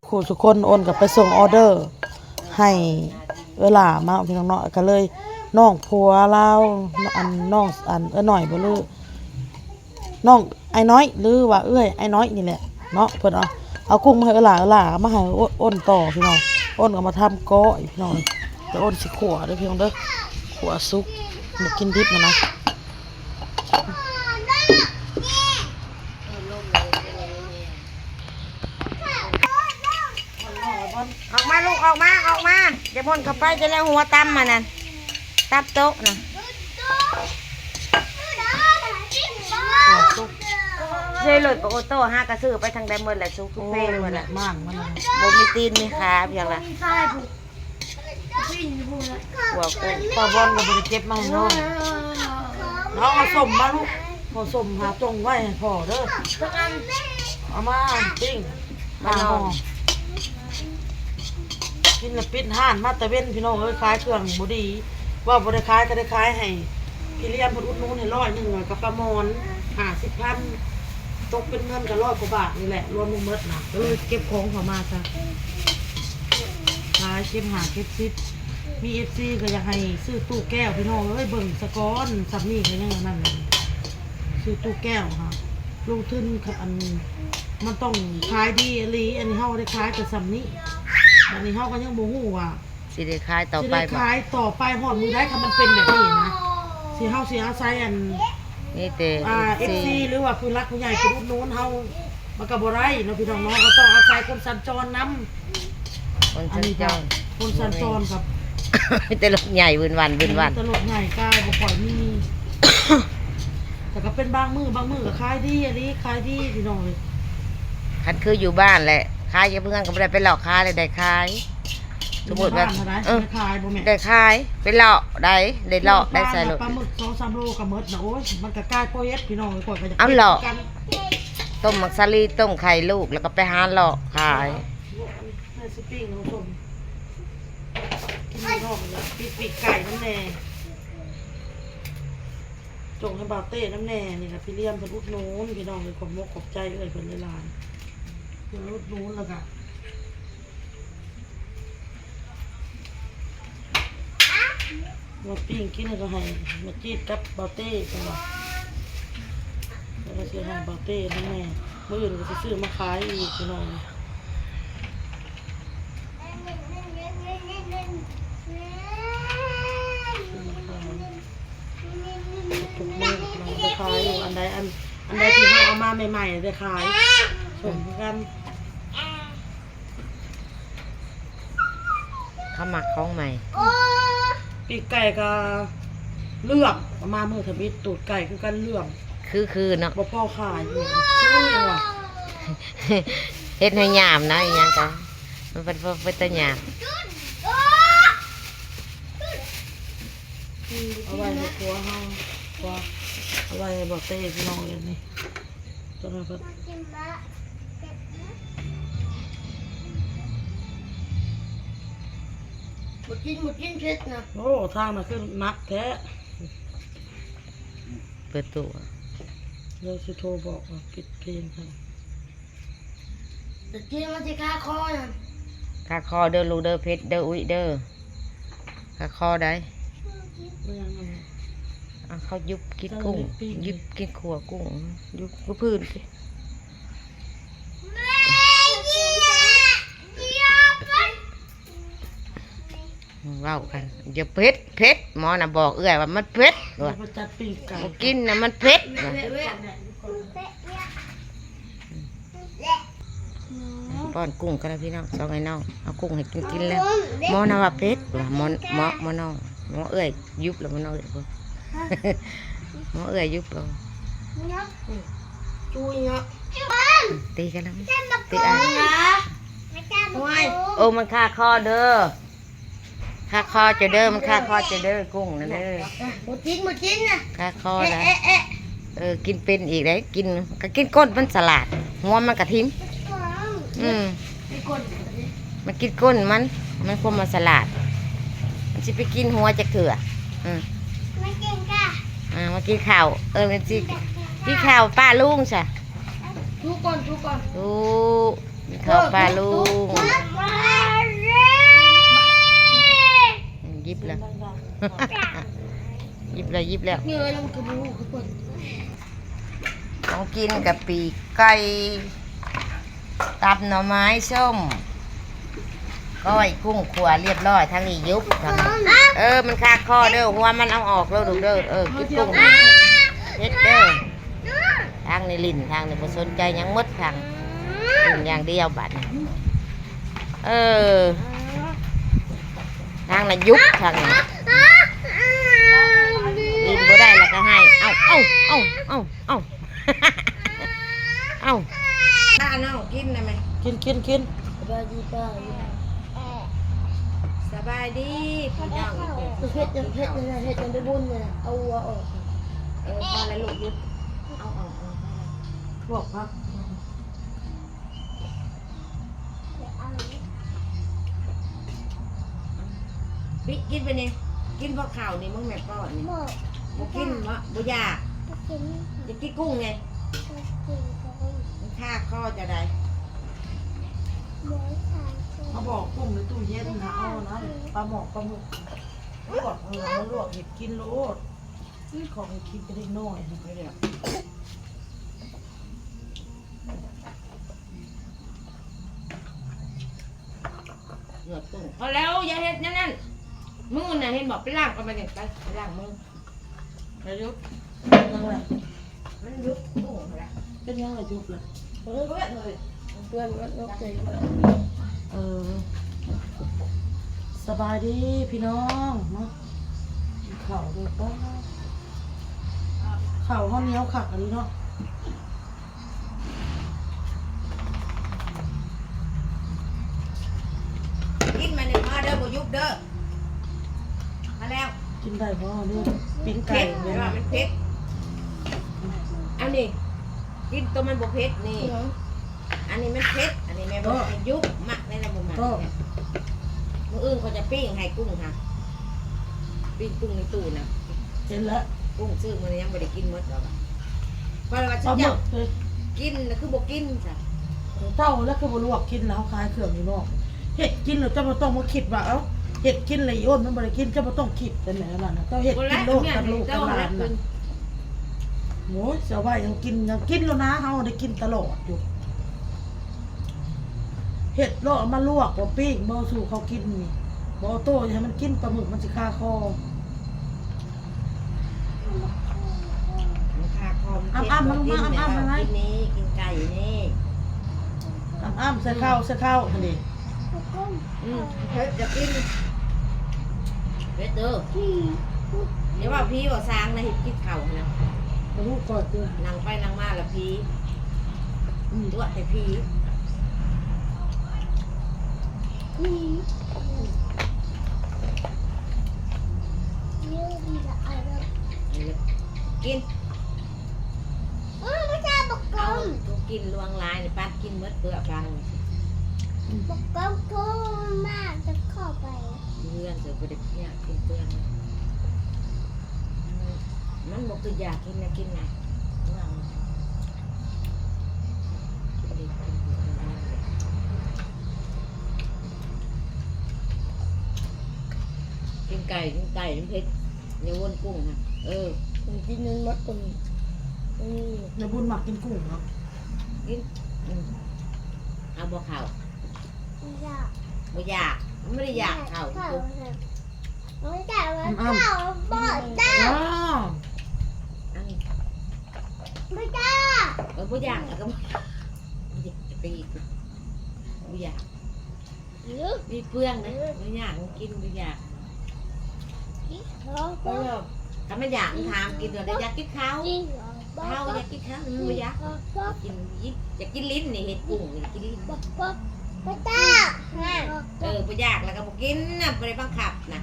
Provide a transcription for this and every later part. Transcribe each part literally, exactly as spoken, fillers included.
คู่สุคนโอนกับไปส่งออเดอร์ให้เอื้อหล่ามาพี่น้องเนาะ ก็เลยน้องผัวลาว อันน้องอันเอื้อหน่อยบ่ลือน้องไอ้น้อย หรือว่าเอื้อยไอ้น้อยนี่แหละเนาะ เพิ่นเอาเอากุ้งมาให้เอื้อหล่า เอื้อหล่าเอามาให้โอนต่อพี่น้อง โอนก็มาทำก้อยพี่น้อง จะโอนสิขั่วเด้อพี่น้องเด้อ ขั่วสุก บ่กินดิบนะนะ ออกมาลูก ออกมา ออกมา จะพ่นเข้าไปจะแล้วหัวตำมานั่น ตับโต๊ะนะ ใช่เลยปะโอโต้ห้ากระสือไปทางใดหมดแหละ ซุกทุกเพลงหมดแหละ โอ้ย แม่นมากมันนะ บ่มีตีนมีขาเพียงละ หัวกุ้ง ปลาบอลก็บ่ได้เก็บมาให้น้อง เอาเอาส้มมาลูก เอาส้มหาจงไว้ให้พ่อเด้อ เอามาปิ้ง มา หา ห่อ นอน กินแล้วปิดห้านมาแต่เว้นพี่น้องเอ้ย ขายเครื่องบ่ดี ว่าบ่ได้ขายก็ได้ขายให้พี่เลี้ยงเพิ่นอุดหนุนให้ร้อยหนึ่ง แล้วก็ปลาหมอนห้าสิบพัน ตกเป็นเงินก็ร้อยกว่าบาทนี่แหละ รวมทั้งหมดนะ ก็เลยเก็บของเขามาซะ ขายเก็บห้าเก็บสิบ มีเอฟซีก็อยากให้ซื้อตู้แก้วพี่น้องเอ้ย เบิ่งสะก้อน สับนี่ก็ยังอันนั้นเลย ซื้อตู้แก้วค่ะ ลงทุนค่ะ อัน มันต้องขายดีอีหลี อันนี้เฮาได้ขายแต่ส่ำนี้ อันนี้เฮาก็ยังบ่ฮู้ว่า สิได้ขายต่อ สิ ไป ได้ บ่ ขายต่อไปฮอดมื้อใด คันมันเป็นแบบนี้นะ สิ เฮาสิอาศัยอัน นี่แต่ อ่า เอฟซี เอฟซี หรือว่าผู้หลักผู้ใหญ่ผู้อุดหนุนเฮา มันก็บ่ได้เนาะพี่น้องเนาะ ก็ต้องอาศัยคนสัญจรนำ คนสัญจร อันนี้ก็คนสัญจรกับ มีแต่รถใหญ่วืนวันวืนวัน มีแต่รถใหญ่กายบ่ค่อยมี แต่ก็เป็นบางมื้อ บางมื้อก็ขายดีอีหลี ขายดีพี่น้องเอ้ย คันคืออยู่บ้านแหละ ขายอยู่เฮือนก็บ่ได้ไปเลาะขายเลย ได้ขาย สมมุติว่า อยู่บ้านเท่าใด เออ ได้ขายบ่แม่ ได้ขาย ไปเลาะได้ ได้เลาะได้ใส่รถ ปลาหมึกสองสามโลก็หมดนะ โอ้ย มันก็กลายพอเฮ็ดพี่น้องเอ้ย ข้อยก็อยาก เอาเลาะ กินกัน ต้มหมากสาลี ต้มไข่ลูก แล้วก็ไปหาเลาะขาย เออ สิปิ้งเอาส้ม กินนอกแล้ว ปิ้ง ปิ้งไก่นำแหน่ จงให้บ่าวเต้นำแหน่ นี่ล่ะพี่เลี้ยงเพิ่นอุดหนุน พี่น้องเอ้ย ขอบมกขอบใจเอื้อยเพิ่นหลายๆ เพิ่นอุดหนุนแล้วก็ มาปิ้งกินแล้วก็ให้มาจีดกับบ่าวเต้เพิ่นว่า แล้วก็สิให้บ่าวเต้นำแหน่ มื้ออื่นก็สิซื้อมาขายอีกพี่น้อง ทุกมื้อเราได้ขายอยู่ อันใดอัน อันใดที่เฮาเอามาใหม่ๆ ได้ขาย ส่งคือกัน เขามักของใหม่ ปีกไก่ก็เลือก เอามามื้อทำอิฐ ตูดไก่คือกันเลือก คือๆ เนาะ บ่พอขายอยู่ ซื้อว่ะ เฮ็ดให้ยามนะ อีหยังก็ มันเป็น เป็นตาหยาบ เอาไว้ให้ผัวเฮา ผัว เอาไว้ให้บ่าวเต้พี่น้องเอ้ยนี่ ตัวนั้นก็ บ่กิน บ่กินเผ็ดนะ โอ้ ทางน่ะคือหนักแท้ เปิดตู้ เดี๋ยวสิโทรบอกว่าปิดเพลงให้ ตะกี้มันสิคาคอนะ คาคอเด้อลูกเด้อ เผ็ดเด้อ อุ๊ยเด้อ คาคอได้ ไม่ยังไง อ่ะ เขายุบกินกุ้ง สลัดปิ้ง ยุบกินขั่วกุ้ง ยุบก็พื้นสิ เว้ากัน อย่าเผ็ด เผ็ด หมอน่ะบอกเอื้อยว่ามันเผ็ด เดี๋ยว ว่ะ ไปจัดปิ้งไก่ บ่กินนะมันเผ็ด ว่ะ ป้อนกุ้งกันนะพี่น้อง สองไอ้น้อง เอากุ้งให้กิน กินแล้ว หมอน่ะว่าเผ็ด ว่ะ หมอ หมอ หมอน้อง หมอเอื้อยยุบแล้ว หมอน้องเอื้อย หมอเอื้อยยุบแล้ว จุยเนาะ ตีกันแล้ว ตีอ่ะ โอ้ย โอ้ มันคาคอเด้อ คาคอเจ้าเด้อ มันคาคอเจ้าเด้อ กุ้งนะเด้อ หมดกิน หมดกินนะ คาคอแล้ว เอ๊ะ เอ๊ะ เออ กินเป็นอีกได้ กิน ก็กินก้นมันสลัด หัวมันกะทิม อืม ไอ้คน มันกินก้นมัน มันคงมาสลัด มันสิไปกินหัวจักเถื่อ อืม มากินค่ะ อ่า มากินข้าว เออ มันสิกินข้าวป้าลุงซะ ทุกคนทุกคน ดู มีข้าวปลาลุง หยิบแล้ว หยิบแล้ว หยิบแล้ว เงยลงกระบูทุกคน ของกินกับปีกไก่ ตับหน่อไม้ส้ม ก้อยกุ้งขั่วเรียบร้อย ทางนี้ยุบ ทางนี้ เออ มันคาคอเด้อ หัวมันเอาออกแล้วลูกเด้อ เออ กินกุ้ง เฮ็ดเด้อ ทางนี้ลิ้น ทางนี้บ่สนใจหยังหมด ทาง กินอย่างเดียวบัดนี้ เออ ทางน่ะยุบ ทางนี้ กินบ่ได้แล้วก็ให้ เอ้า เอ้า เอ้า เอ้า เอ้า เอ้า ป้าน้องกินได้ไหม กิน กิน กิน สบายดีป้า สบายดีพี่น้อง เฮ็ดยัง เฮ็ดยัง เฮ็ดยังได้บุญเลย เอาหัวออก เออ พอแล้วลูก หยุด เอาออก เอา พอแล้ว ลวกผัก ปิ๊กกินไปนี่ กินบ่ข้าวนี่ มึงแม่ป้อนนี่ บ่กินบ่ บ่อยาก บ่กิน อยากกินกุ้งไง บ่กิน มันคาคอจะได้ บ่ทานกุ้ง เขาบอกกุ้งในตู้เย็นนะ เอานะ ปลาหมอกปลาหมึก ลวก เออ มาลวกเห็ดกินโลด นี่ของเห็ดกินจะได้น้อยนะ เหงือกกุ้ง พอแล้ว อย่าเฮ็ดแนวนั้น มือน่ะ เห็นบอก ไปล้างก่อน ไปเนี่ย ไป ไปล้างมือ ไปยุบ ยังไง มันยุบกุ้งแล้ว เป็นยังไงยุบเลย เพื่อนเลย เพื่อนมันนกใจ เออ สบายดีพี่น้องเนาะ กินข้าวด้วยกัน ข้าวข้าวเหนียวคักอันนี้เนาะ กินมาหนึ่งหม้อเด้อ บ่ยุบเด้อ มาแล้ว กินได้บ่เนี่ย ปิ้งไก่ เผ็ด เนี่ย แต่ว่ามันเผ็ด อันนี้ กินตัวมันบ่เผ็ดนี่ อันนี้มันเผ็ด อันนี้แม่บอกให้ยุบ มักได้แล้วบ่มัก ก็ เนี่ย มื้ออื่นเขาจะปิ้งให้กุ้งค่ะ ปิ้งกุ้งในตู้นะ เห็นแล้ว กุ้งซื้อมายังบ่ได้กินหมดหรอกอะ เพราะว่า ปลาหมึก เจ้า เลย กินน่ะคือบ่กินจ้ะ เจ้าแล้วคือบ่ลวกกินแล้วขายเครื่องอยู่นอก เฮ็ดกินแล้วเจ้าบ่ต้องมาคิดว่า เอ้า เฮ็ดกินแล้วอีอ้นมันบ่ได้กิน เจ้าบ่ต้องคิดแต่แม่นั่นน่ะ เจ้าเฮ็ดกินโลดกับลูกกับหลานน่ะ โอ้ย เสียว่ายังกิน ยังกินแล้วนะ เฮาได้กินตลอดอยู่ เฮ็ดแล้วเอามาลวก บ่ปิ้ง บ่สู่เขากินนี่ บ่เอาโต้ให้มันกิน ปลาหมึกมันสิคาคอ มันคาคอ มันเผ็ด อ้ำๆ มันลงมา บ่กิน อ้ำๆ แบบว่า มันไว้ กินนี่ กินไก่นี่ อ้ำๆ ใส่ข้าว ใส่ข้าว หั่นดิ อืม เผ็ด จะกิน เผ็ดเด้อ อย่าว่าผีว่าซางนะ เฮ็ดกินข้าวนะ บ่ฮู้ก่อนเด้อ นั่งไปนั่งมาละผี อืม ตัวแต่ผี อืม กิน เออ ไม่ใช่บักกลม เอา ตัวกินลวงลายนี่ ปัดกินหมดเปลือกบาง บักกลมโทรมาจะเข้าไป เพื่อนเสือบ่ได้อยากกินเปลือก มันบ่คืออยากกินนะ กินนะ กินไก่ กินไก่ มันเผ็ด อย่าวนกุ้งนะ เออ มันกินจนหมดตัวนี้ อืม อย่าบุญมักกินกุ้งเนาะ กิน อืม เอาบ่เข้า อยาก บ่อยาก มันไม่ได้อยากเข้า อยากเข้า ไม่ได้ว่า อ้ำๆ เข้าบ่ได้ อ้าว อันนี้ ไม่ได้ เออ บ่อยากแล้วก็บ่อยาก จะไปอีก บ่อยาก หรือ มีเปลืองนะ หรือ บ่อยากกิน บ่อยาก อีกสอง เออ ถ้ามันอยาก ถามกินก่อน อยากกินข้าว อีกสอง ข้าว อยากกินข้าว อืม บ่อยาก กินยิบ อยากกินลิ้นนี่ เห็ดกุ้งนี่ กินลิ้น บ่ บ่ บ่ได้ เออ บ่อยากแล้วก็บ่กินนะ บ่ได้บังคับนะ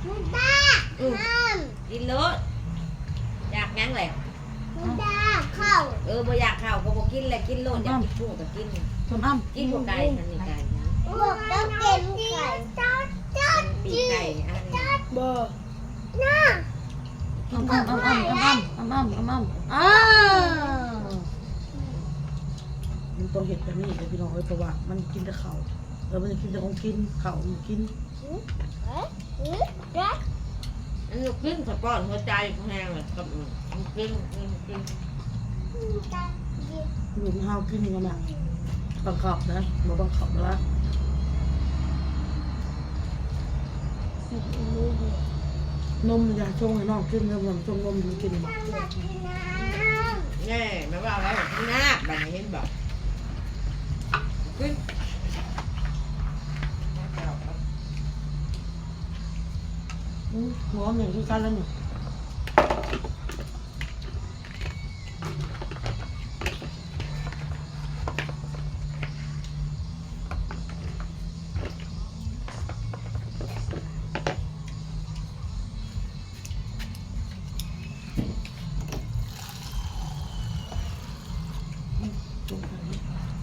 บ่ได้ อืม ห้าม กินโลด อยากหยังแหละ บ่ได้ ข้าว เออ บ่อยากข้าวก็บ่กินแหละ กินโลด อยากกินกุ้งก็กิน ส้มอ้ำ กินบ่ไก่ มันมีไก่นะ บอกต้องกินไก่ ปีกไก่ อันนี้ บ่ น่า อ้ำอ้ำอ้ำอ้ำอ้ำอ้ำอ้ำอ้ำอ้ำอ้าว มันต้องเฮ็ดแบบนี้เลยพี่น้องเอ้ย เพราะว่ามันกินแต่ข้าว เออ มันกินแต่ของกิน ข้าวมันกิน อืมเอ๊ะอืมเอ๊ะ อันนี้ขึ้นสะป้อนหัวใจแห้งเลยกับอืมมันขึ้นมันขึ้น อืมจะดี ลูกเฮากินกันนะบังคับนะบ่บังคับนะ สิบลูก นมมันจะชงให้น้องกินนมมันชงนมมันกิน ทำแบบนี้นะ แน่ไม่ว่าอะไรข้างหน้าบัดนี้เห็นบอกขึ้น อืมหัวหนึ่งคือกันแล้วนี่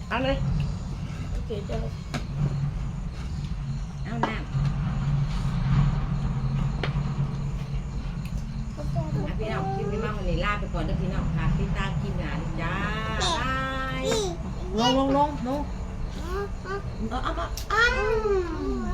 เอาเลย โอเคเจ้า เอาน้ำอ่ะพี่น้องคลิปนี้มาวันนี้ลาไปก่อนเด้อพี่น้องค่ะติดตามคลิปหน้านะจ้าบาย ลงลงลงลง อืมอืม เอาเอามาอ้ำ